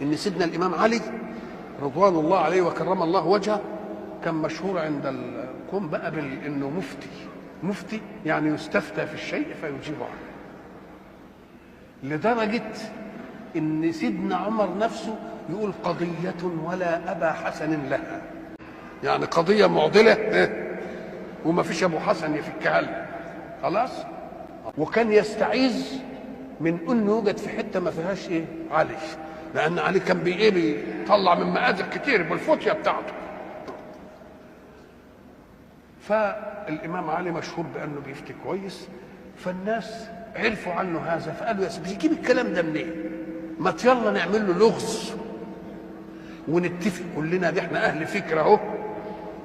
ان سيدنا الامام علي رضوان الله عليه وكرم الله وجهه كان مشهور عند القوم بقى بانه مفتي. مفتي يعني يستفتى في الشيء فيجيب عنه، لدرجة ان سيدنا عمر نفسه يقول قضية ولا ابا حسن لها، يعني قضية معضلة وما فيش ابو حسن يفكها لها خلاص. وكان يستعيذ من انه يوجد في حتة ما فيهاش ايه علي، لان علي كان بايه بيطلع من مآزق كتير بالفتيه بتاعته. فالامام علي مشهور بانه بيفتي كويس، فالناس عرفوا عنه هذا، فقالوا يا سيدي بيجيب الكلام ده منين؟ ما يلا نعمل له لغز ونتفق كلنا، دي احنا اهل فكرة اهو،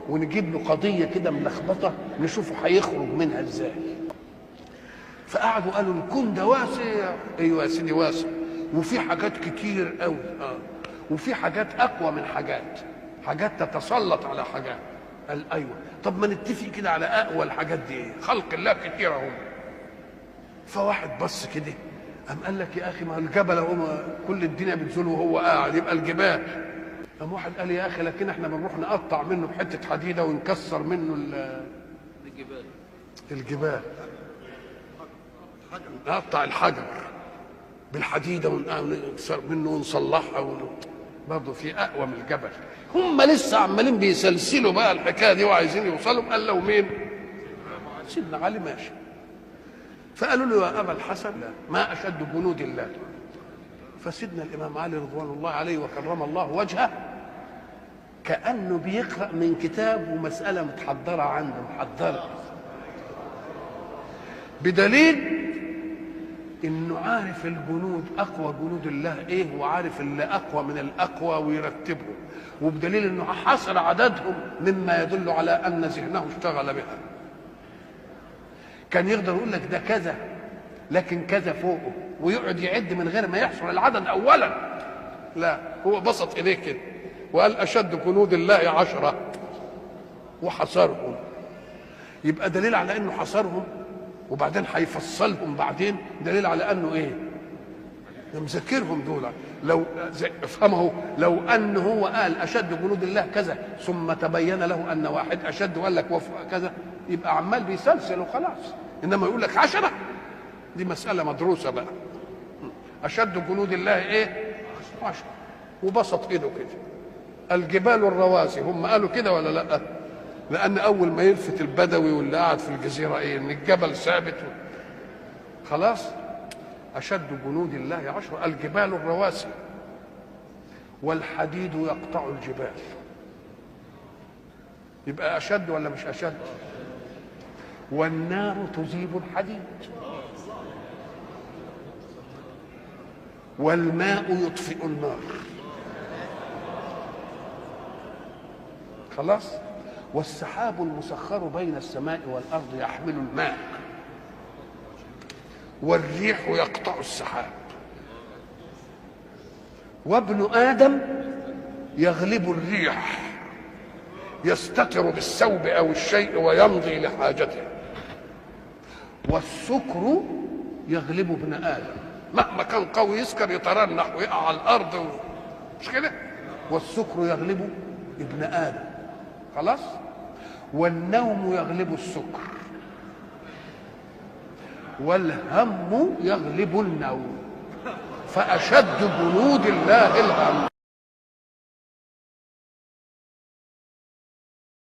ونجيب له قضية كده ملخبطة نشوفه هيخرج منها ازاي. فقعدوا قالوا الكون ده واسع، ايوه يا سيدي واسع، وفي حاجات كتير قوي، وفي حاجات اقوى من حاجات، حاجات تتسلط على حاجات. قال ايوه، طب ما نتفق كده على اقوى الحاجات دي ايه؟ خلق الله كتير اهو. فواحد بص كده قام قال لك يا اخي ما الجبل اهو كل الدنيا بتزول وهو قاعد، يبقى الجبال. قام واحد قال يا اخي لكن احنا بنروح نقطع منه بحته حديده ونكسر منه الجبال، الجبال نقطع الحجر بالحديده ونكسر منه ونصلحها برضه في اقوى من الجبل. هم لسه عمالين بيسلسلوا بقى الحكاية دي وعايزين يوصلوا. قال له مين؟ سيدنا علي ماشي. فقالوا له يا ابا الحسن ما اشد جنود الله. فسيدنا الامام علي رضوان الله عليه وكرم الله وجهه كانه بيقرا من كتاب ومسالة متحضره عنده، محضرة، بدليل انه عارف الجنود اقوى جنود الله ايه، وعارف اللي اقوى من الاقوى ويرتبهم، وبدليل انه حصر عددهم مما يدل على ان ذهنه اشتغل بها. كان يقدر يقول لك ده كذا لكن كذا فوقه، ويقعد يعد من غير ما يحصر العدد اولا. لا، هو بسط ايديه كده وقال اشد جنود الله 10 وحصرهم. يبقى دليل على انه حصرهم وبعدين هيفصلهم بعدين، دليل على انه ايه؟ مذاكرهم دول. لو افهمه، لو ان هو قال اشد جنود الله كذا ثم تبين له ان واحد اشد وقال لك كذا، يبقى عمال بيسلسل وخلاص. انما يقول لك 10، دي مسالة مدروسة بقى. اشد جنود الله ايه؟ 10. وبسط ايده كده، الجبال الرواسي. هم قالوا كده ولا لا؟ لأن أول ما يلفت البدوي واللي قاعد في الجزيرة إيه؟ إن الجبل ثابت خلاص. أشد جنود الله 10، الجبال الرواسي والحديد يقطع الجبال. يبقى أشد ولا مش أشد؟ والنار تذيب الحديد والماء يطفئ النار. خلاص. والسحاب المسخر بين السماء والأرض يحمل الماء والريح يقطع السحاب، وابن آدم يغلب الريح، يستتر بالثوب أو الشيء ويمضي لحاجته، والسكر يغلب ابن آدم مهما كان قوي، يسكر يترنح ويقع على الأرض مش كده؟ والسكر يغلب ابن آدم خلاص. والنوم يغلب السكر والهم يغلب النوم، فأشد جنود الله الهم.